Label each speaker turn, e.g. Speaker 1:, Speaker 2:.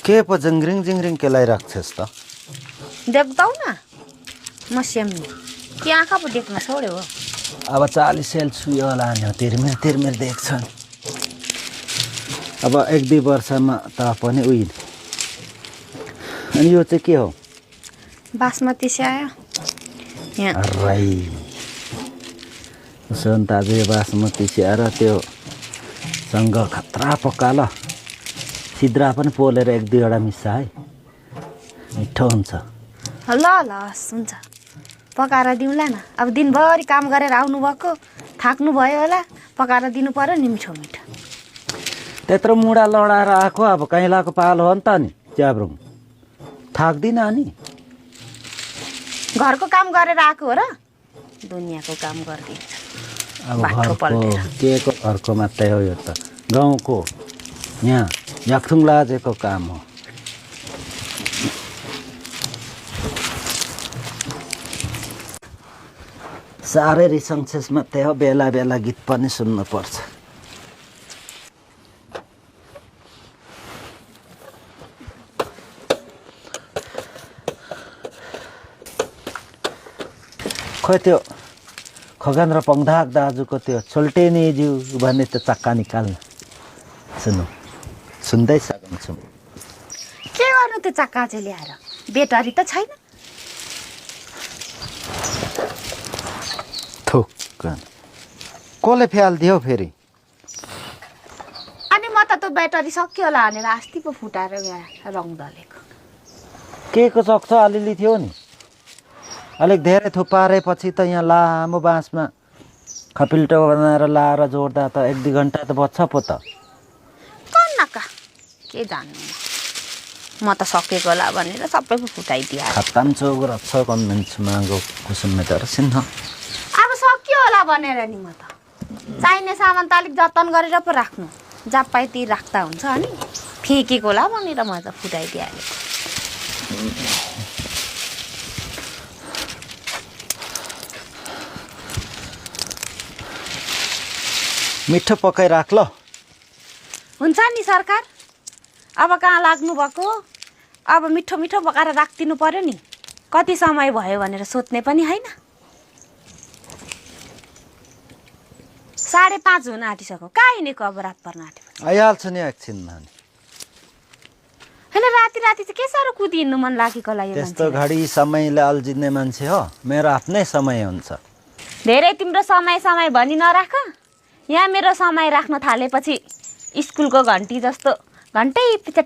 Speaker 1: के पो जिङ्रिङ जिङ्रिङ केलाइराख्छस् त
Speaker 2: देख्दौ न म स्याम्नी के आँखा पो देख्न छोड्यो हो
Speaker 1: अब 40 सेल छुयो होला नि तिरमिर तिरमिर देख्छन् अब 1-2 वर्षमा त पनि उइन अनि यो चाहिँ के हो
Speaker 2: बासमती स्यायो यहाँ
Speaker 1: राई सुन ताजे बासमती स्याएर त्यो सँग खतरा पकाल सिद्रा पनि पोलेर 1-2 वटा मिसा है मिठो हुन्छ
Speaker 2: ल ल हुन्छ पकाएर दिउँला न अब दिनभरि काम गरेर आउनुभएको थाक्नु भयो होला पकाएर दिनु पर्यो नि मिठो मिठो
Speaker 1: त्यत्रो मुढा लडाएर आएको अब कैलाको पालो हो नि त नि च्याब्रुङ थाक्दिन अनि
Speaker 2: घरको काम गरेर आएको हो र दुनियाँको काम गरिदिन्छ
Speaker 1: अब
Speaker 2: बाटो पल्टेर
Speaker 1: के को घरको मात्रै हो यो त गाउँको यहाँ याक्थुङ लाजेको काम हो साह्रै रिसङ्सेस मात्रै हो बेला बेला गीत पनि सुन्नुपर्छ खोइ त्यो खगन र पङ्धाक दाजुको त्यो छोल्टेनी ज्यू भन्ने त्यो चक्का निकाल्नु सुन्नु सुन्दै सकिन्छौँ
Speaker 2: के गर्नु त्यो चक्का चाहिँ ल्याएर बेटरी त छैन
Speaker 1: थुक्कन कसले फ्यालिदियो फेरि
Speaker 2: अनि म त त्यो ब्याटरी सक्यो होला भनेर अस्ति पो फुटाएर यहाँ रङ दलेको
Speaker 1: के को सक्छ अलिअलि थियो नि अलिक धेरै थुपारेपछि त यहाँ लामो बाँसमा खपिल्टो बनाएर लाएर जोड्दा त 1-2 घन्टा त बच्छ पो त
Speaker 2: कन्नका के जान्नु म त सकेको होला भनेर सबै पो फुटाइदिए
Speaker 1: खत्तम चौक रक्ष कन्भेन्स मागो कुसुम मेटर सिन्ह
Speaker 2: अब सक्यो होला भनेर नि म त चाहिने सामान त अलिक जतन गरेर पो राख्नु जापाइती राख्दा हुन्छ अनि फ्याँकेको होला भनेर म त फुटाइदिइहालेको
Speaker 1: मिठो पकाइराख ल
Speaker 2: हुन्छ नि सरकार अब कहाँ लाग्नु भएको अब मिठो मिठो पकाएर राखिदिनु पर्यो नि कति समय भयो भनेर सोध्ने पनि होइन 5:30 हुन आँटिसक्यो कहाँ हिँडेको अब रात पर्न आँटेपछि
Speaker 1: आइहाल्छ नि एकछिनमा
Speaker 2: होइन राति राति चाहिँ के साह्रो कुदी हिँड्नु मन लागेको लागि
Speaker 1: त्यस्तो घडी समयले अल्झिने मान्छे हो मेरो आफ्नै समय हुन्छ
Speaker 2: धेरै तिम्रो समय समय भनी नराख यहाँ मेरो समय राख्न थालेपछि स्कुलको घन्टी जस्तो घन्टै पछि